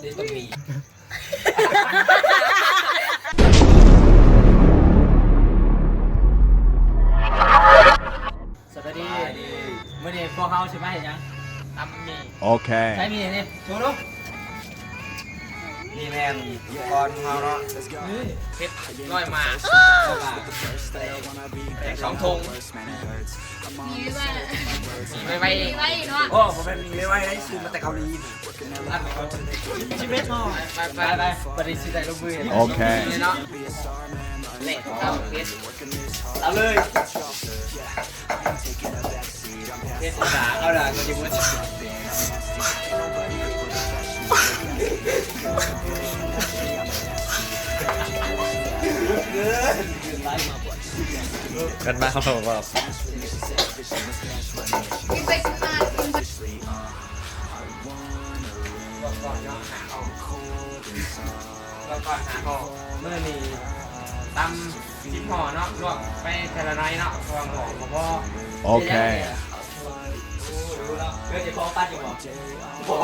ເດ ຕ້ອງມີ. ສະບາຍດີ. ສະບາຍດີ. ມື້ນີ້ພວກເຮົາຊິມາເຮັດຫຍັງ? ຕຳໝີ່. ໂອເຄ. ໃຊ້ໝີ່ນີ້ ໂຊດູ. ນີ້ແມ່ນອຸປະກອນຂອງເຮົາເນາະ. ເຜັດຮ້ອຍໝາກ ແລ້ວກະແປ້ງສອງຖົງ. ໝີ່ໄວໆ ໝີ່ໄວໆເນາະ. ໂອ້ ບໍ່ແມ່ນໝີ່ໄວໆ ຊື້ມາແຕ່ເກົາຫຼີ. ຊິເມັດເນາະ. ໄປໆໆ ບາດນີ້ຊິໄດ້ລົງມື. ໂອເຄ. ນີ້ເນາະ ເລກເອົາເຜັດ ເອົາເລີຍ. ເຮັດສາເອົາລະກໍຊິໝົດ. ກັນມາເຂົາບອກວ່າ ກິນໄປກິນມາ ກິນໄປ ມື້ນີ້ຕຳສິບຫໍ່ເນາະ ລວກໄປເທື່ອລະໜ້ອຍເນາະ ເພາະວ່າໝໍ້ບໍ່ພໍ. ໂອເຄ. ເດີ ຊິພໍປັດຢູ່ບໍ່? ບໍ່. ເ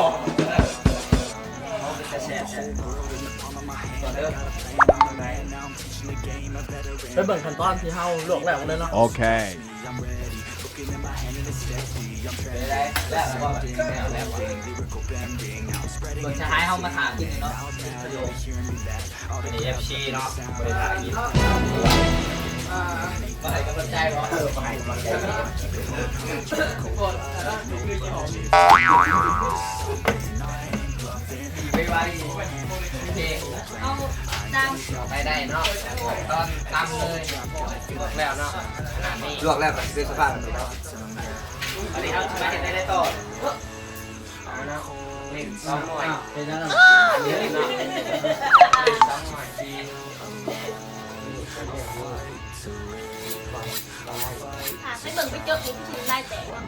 ອົາເປັນຕາແຊບແທ້. ກ່ອນເດີ ໄປເບິ່ງຂັ້ນຕອນທີ່ເຮົາລວກແລ້ວກັນເລີຍເນາະ. ໂອເຄ. ເບິ່ງສະຫາຍເຮົາມາຖ້າກິນເນາະ. ອັນນີ້ ເອັຟ ຊີ ເນາະ ບໍ່ໄດ້ຖ່າຍຄລິບ ມາໃຫ້ກຳລັງໃຈບໍ່? ເອີ ມາໃຫ້ກຳລັງໃຈ. ໄວໆ ເອົາຕາມໄປໄດ້ເນາະ ຕອນຕຳເລີຍ. ລວກແລ້ວເນາະ ຂະໜາດນີ້ ລວກແລ້ວກໍຊິເປັນສະພາບແບບນີ້ເນາະ. ອັນນີ້ເຮົາຊິມາເຮັດໄດ້ຕໍ່. ເອົາເນາະ ເຫຼັ້ງສອງໜ່ວຍ ເປັນຈັ່ງນັ້ນ ເຫຼັ້ງເນາະ ເຫຼັ້ງສອງໜ່ວຍ. ຫາໄປເບິ່ງໄປຈົບຢູ່ທີ່ລາຍແຕກບໍ່?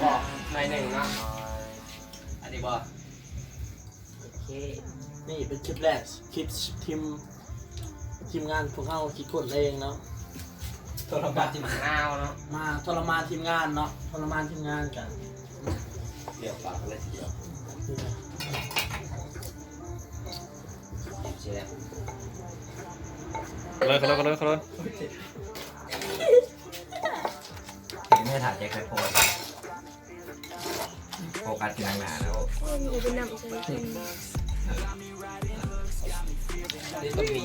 ບໍ່ ໜ້ອຍໜຶ່ງເນາະ ອັນນີ້ບໍ່? ໂອເຄ ນີ້ເປັນຄລິບແລກ ຄລິບທີມ ທີມງານພວກເຮົາຄິດຄົ້ນເອງເນາະ. ທໍລະມານທີມງານເນາະ ມາທໍລະມານທີມງານເນາະ ທໍລະມານທີມງານກັນ. ລຽກປາກເລີຍທີດຽວ ແຊບ ເລີຍ ເລີຍ ເລີຍ ເລີຍ. ເຮັດໃຫ້ຖ້າແຈກໄປໂພດ. ໂຟກັສທີ່ໜ້າແລ້ວ ໂອ້ຍ ມີແຕ່ເປັນນ້ຳໃສ່ ເອີ ນີ້ຕ້ອງມີ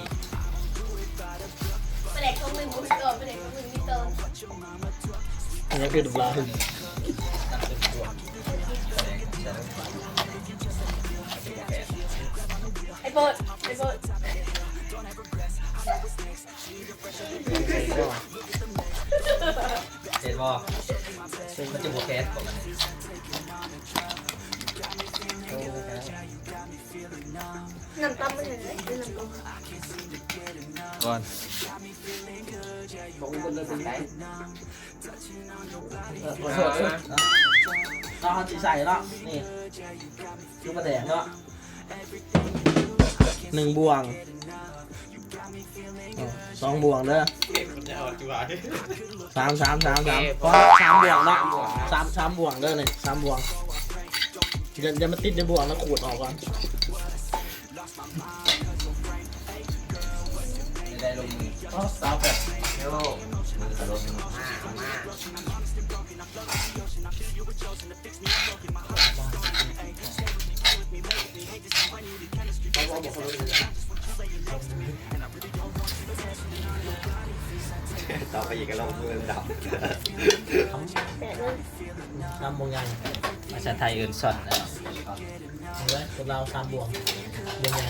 ປາແດກຖົງໜຶ່ງບໍ່ມີຕອນ ປາແດກຖົງໜຶ່ງມີຕອນ. ອັນນີ້ຄືນ້ຳລາຍ ໄອ້ໂພດ ໄອ້ໂພດ. ເຫັນບໍ່? ມັນຈະບໍ່ແຄບບໍ່? ນ້ຳຕຳມັນເຫັນເດ້ ນ້ຳຕຳກ່ອນ ເຮົາຊິໃສ່ເນາະ ນີ້ ຄືປາແດກເນາະ ໜຶ່ງບ່ວງ ສອງບ່ວງເດີ ສາມ ສາມ ສາມ ສາມ ພໍລະ ສາມບ່ວງເນາະ ສາມ ສາມບ່ວງເດີ ນີ້ ສາມບ່ວງ ຢ່າ ຢ່າມາຕິດໃນບ່ວງນະ ຂູດອອກກ່ອນ. ໄດ້ລົງມື ໂອ້ ສາວແບບ ໂຍ ມືກະລົງ ມາ ມາ. ຕໍ່ໄປອີກກະລົງມືດຳ ແປະເລີຍ ສາມບ່ວງໃຫຍ່ ພາສາໄທເອີ້ນຊ່ອນເນາະ ເອົາເລີຍ ຄົນລາວສາມບ່ວງ ບ່ວງໃຫຍ່.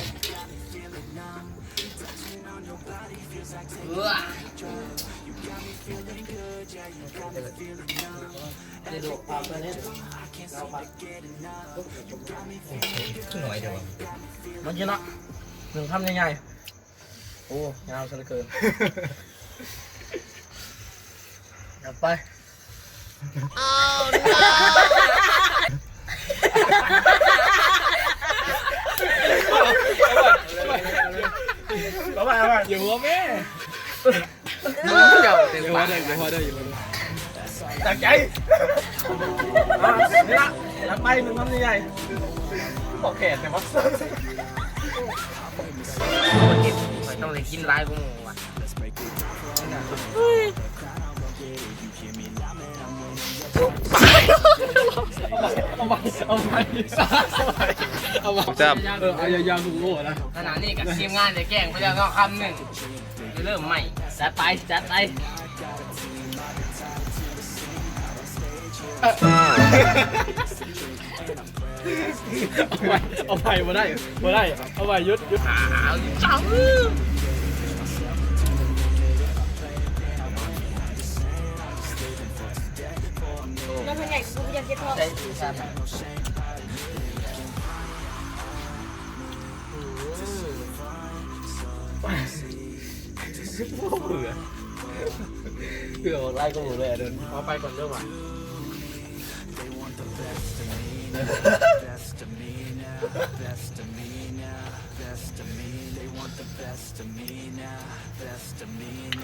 ຄືໜ້ອຍແທ້ວະ ມາກິນເນາະ ໜຶ່ງຄຳໃຫຍ່ໆ ໂອ້ ຍາວຊະເຫຼືອເກີນ ຈັດໄປ. ເອົາໄວ້ ເອົາໄວ້ ຢ່າຫົວແມ່ ເຈົ້າເຕັມປາກ ຢ່າຫົວເດີ ຢ່າຫົວເດີ ຕັ້ງໃຈ ອ່າ ນີ້ລະ. ຈັດໄປ ໜຶ່ງຄຳໃຫຍ່ໆ ບອກແຂກແຕ່ວ່າ ຂ້ອຍຕ້ອງໄດ້ກິນຫຼາຍກວ່າໝູ່ວ່ະ. ເອົາໃໝ່ ເອົາໃໝ່ ເອົາໃໝ່ ເອົາໃໝ່ ແຊບ ເອີ ເອົາຍາວໆ ໂອ້ນະ. ຂະໜາດນີ້ກໍທີມງານໄດ້ແກ້ງໄປແລ້ວເນາະ ຄຳໜຶ່ງ ເລີ່ມໃໝ່ ຈັດໄປ ຈັດໄປ. ເອີ ເອົາໃໝ່ ເອົາໃໝ່ ບໍ່ໄດ້ ບໍ່ໄດ້ ເອົາໃໝ່ ຢຸດ ຢຸດ. ອ້າວ ເຈົ້າ ແລ້ວເພິ່ນໃຫຍ່ ກູຢາກເຈັບທ້ອງ. ໃສ່ ອືມ ໂອ້ ເບື່ອ ເບື່ອຫຼາຍກວ່າໝູ່ເລີຍ ເດີນ ຂໍໄປກ່ອນເດີວ່າ.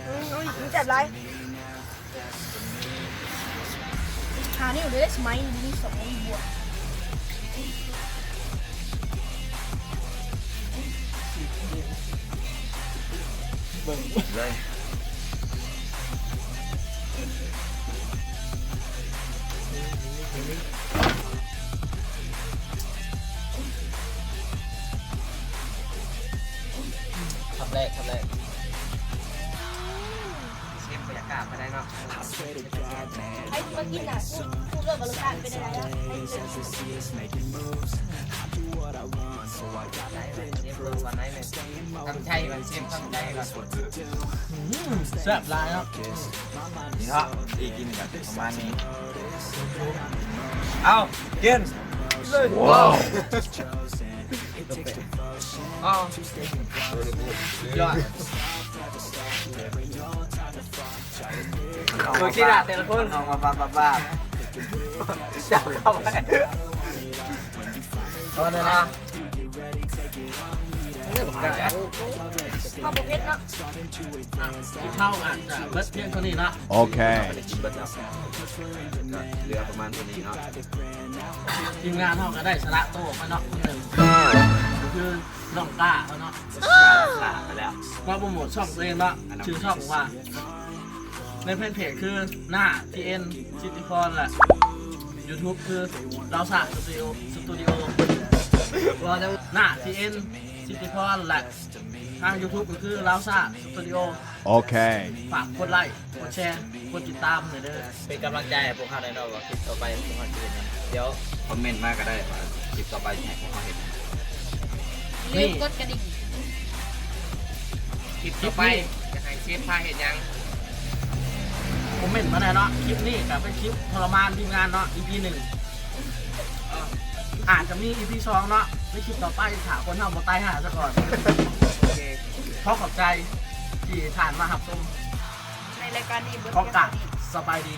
ອືມ ໂອ້ຍ ມັນແຊບຫຼາຍ. ຫານິ້ວເດ້ ສະໄໝມີສອງໜ້ວຍບວກ. ເບິ່ງເລີຍ ຄຳແລກ ຄຳແລກ. ເຊຟບໍ່ຢາກກ້າປານໃດເນາະ. ໃຜຊິມາກິນນະ ຮູ້ ຮູ້ເລີຍວ່າລົດຊາດເປັນຈັ່ງໃດລະ. ໃຜຊິມາກິນ ເຊຟເບິ່ງວ່າໃນແມ່ນ ຄຳໄທວ່າ ເຊຟຄຳໄທວ່າ. ອືມ ແຊບຫຼາຍເນາະ. ນີ້ເນາະ ອີກກິນກັນປະມານນີ້. ເອົາ ກິນເລີຍ. ວ້າວ ເອົາ ຍອດ. ໂອເຄລະ ແຕ່ລະຄົນ ເອົາມາບາບໆ ຈັບເຂົ້າໄປ ເອົານັ້ນນະ. ເຮົາບໍ່ເຜັດເນາະ ເຮົາອາດຈະເບິດພຽງເທົ່ານີ້ເນາະ. ໂອເຄ ເຫຼືອປະມານເທົ່ານີ້ເນາະ. ທີມງານເຮົາກໍໄດ້ສະຫຼະໂຕໄປເນາະ ຄົນໜຶ່ງ ກໍຄືນ້ອງກ້າເຮົາເນາະ ສະຫຼະໄປແລ້ວ. ມາໂປຣໂມດຊ່ອງຕົວເອງເນາະ ຊື່ຊ່ອງວ່າ ໃນແຟນເພຈຄື ໜ້າ ທີເອັນ ສິດທິພອນ ແລະ ຢູທູບຄື ລາວຊາ ສະຕູດິໂອ ສະຕູດິໂອ ວ່າແລ້ວ ໜ້າ ທີເອັນ ສິດທິພອນ ແລະ ທາງຢູທູບກໍຄື ລາວຊາ ສະຕູດິໂອ. ໂອເຄ ຝາກກົດໄລ ກົດແຊ ກົດຕິດຕາມໃຫ້ເດີ ເປັນກຳລັງໃຈໃຫ້ພວກເຮົາແດ່ເນາະ ວ່າຄລິບຕໍ່ໄປພວກເຮົາຈະເຮັດຫຍັງ. ດຽວຄອມເມັນມາກໍໄດ້ວ່າຄລິບຕໍ່ໄປຊິໃຫ້ພວກເຮົາເຮັດຫຍັງ. ຢ່າລືມກົດກະດິ່ງ. ຄລິບຕໍ່ໄປຈະໃຫ້ເຊຟພາເຮັດຫຍັງ? ຄອມເມັນມາແດ່ເນາະ. ຄລິບນີ້ກໍເປັນຄລິບທໍລະມານທີມງານເນາະ ອີພີໜຶ່ງ ອາດຈະມີອີພີສອງເນາະ ໃນຄລິບຕໍ່ໄປ ຖ້າຄົນເຮົາບໍ່ຕາຍຫ່າຊະກ່ອນ. ໂອເຄ ຂໍຂອບໃຈທີ່ທ່ານມາຮັບຊົມ ໃນລາຍການນີ້ເບິດ ຂໍກາບສະບາຍດີ.